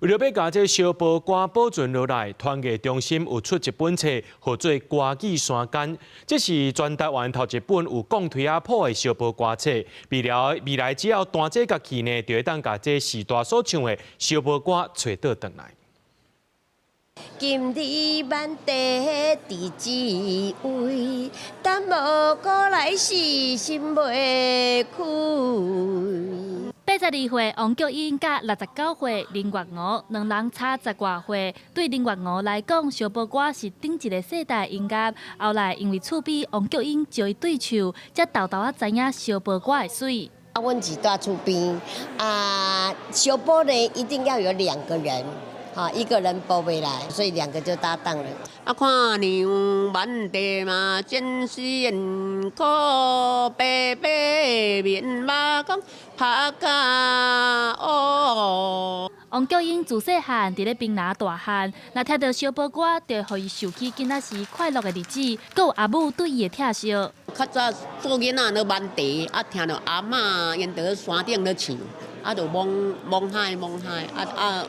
為著欲共這燒報歌保存落來，傳藝中心有出一本冊，號做《歌語山間》，這是全台灣頭一本有鋼槌仔譜的燒報歌冊。未來未來只要彈這樂器呢，就會當共這時代所唱的燒報歌揣倒轉來。今日滿地佇這位，等無過來時心袂開。82歲王菊英佮69歲林月娥，兩人差10外歲。對林月娥來講，燒報歌是頂一个世代音樂。後來因為厝邊王菊英招伊對唱，才沓沓仔知影燒報歌的媠。啊，阮是蹛厝邊啊，燒報呢一定要有兩個人。哈，一個人播袂來，所以兩個就搭檔了。啊，看娘滿地嘛真辛苦，白白面目講拍甲烏。王菊英自細漢佇咧屏南大漢，若聽著燒報歌，就會予伊想起囡仔時快樂的日子，閣有阿母對伊的疼惜。較早做囡仔咧挽茶，啊，聽著阿嬤𪜶佇山頂咧唱，啊，就摸摸海摸海，啊啊。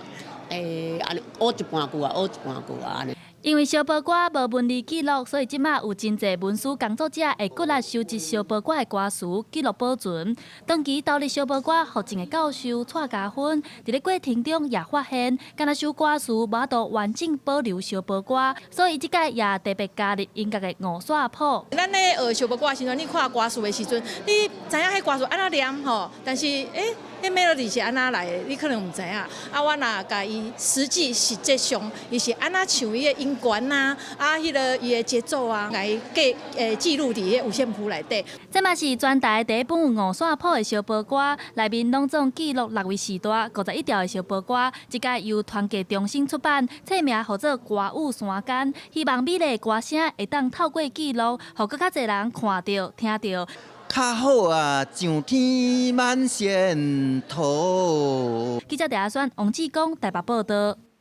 欸，按呢學一半句啊，學一半句啊，按呢。因為燒報歌無文字記錄，所以這馬有真濟文史工作者會骨力收集燒報歌的歌詞，記錄保存。長期投入燒報歌學程的教授蔡家芬，佇咧過程中也發現，干焦首歌詞無法度完整保留燒報歌，所以這擺也特別加入音樂的五線譜。咱咧學燒報歌的時陣，你看歌詞的時陣，你知影彼歌詞按怎念吼？但是欸，彼 melody 是按怎來的，你可能毋知影。啊，阮若共伊實際實際上，伊是按怎唱伊的音懸啊，啊，彼个伊的節奏啊，來記記錄佇彼五線譜內底。這嘛是全台第一本有五線譜的燒報歌，內面攏總記錄六位時代51條的燒報歌。這擺由傳藝中心出版，冊名號做《歌舞山間》，希望美麗歌聲會當透過記錄，予閣較濟人看著、聽著。較好啊，上天滿仙途。記者鄭阿選、王志剛台北報導。